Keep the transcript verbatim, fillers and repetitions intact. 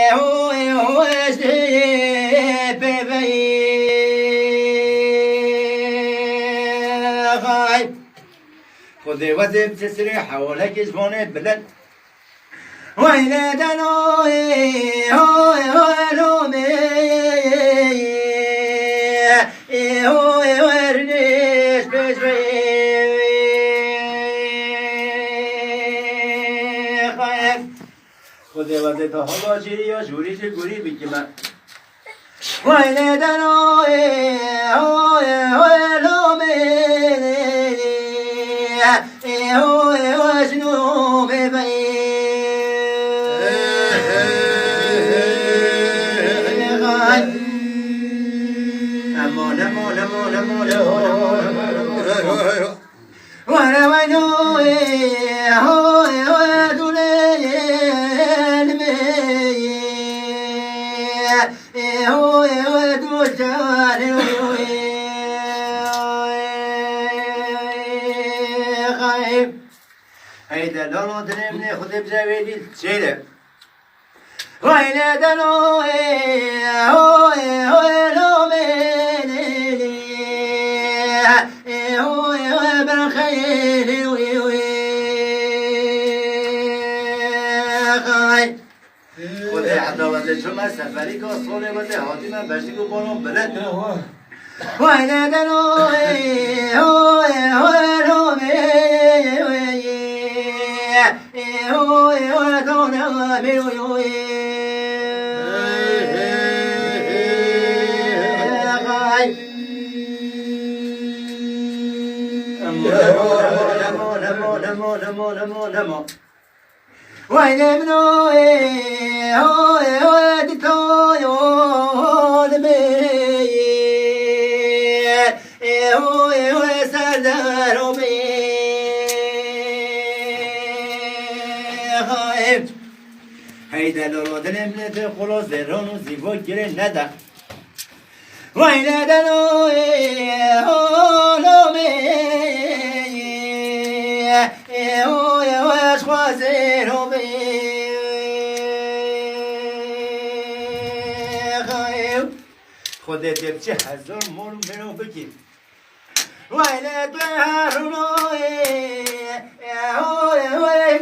Eho, eho, ez dê pê veyê xay. Xwedê wezê bi sesirê hewalekê ji vanê bilind. Weylê deno, eho, eho, lo me. Eho, eho, ernêş pêş veyê xay. Xwedê wezê te hela jêrî ya jûrî jî gûrî bikime. Weylê deno, eho, eho, lo me. Eho, eho, jino me be. Emo, emo, emo, emo, emo, emo, emo, emo, emo. Were wayno, e, ho, e, ho, e, dule, e, lime, e, e, ho, e, ho, e, du, çare, ho, e, e, xayb. Hey de, lolo, dilê min ê Xwedê bize wê dîl, çêre. Weylê deno, e, ho, e, ho, e, lo, me, ne, ne, e, ho, e, ho, e, ben, xeyrê, wê, wê, xay. Xwedê heta wezê çûme seferîka solê wezê hatîme beşik û balon bilind. Weylê deno, e, ho, e, ho, e, lo, me, e, ho, e, ho, dona, me, o, yo, e, xay. Nemo, nemo, nemo, nemo, nemo, nemo, nemo. Weylê min o, e, ho, e, ho, e, di to yo, di me, e, e, ho, e, ho, e, serdar o me, xayb. Hey de lolo dilê min ê te xolo zêron û zîvo girê neda. Weylê deno, e, ho, lo me, e, ho, e, ho, ez xwazê lo me, xayb. Xwedê te bi çi hezar mor û mero bikî. Weylê te heruno, e, e, ho, e, ho, e,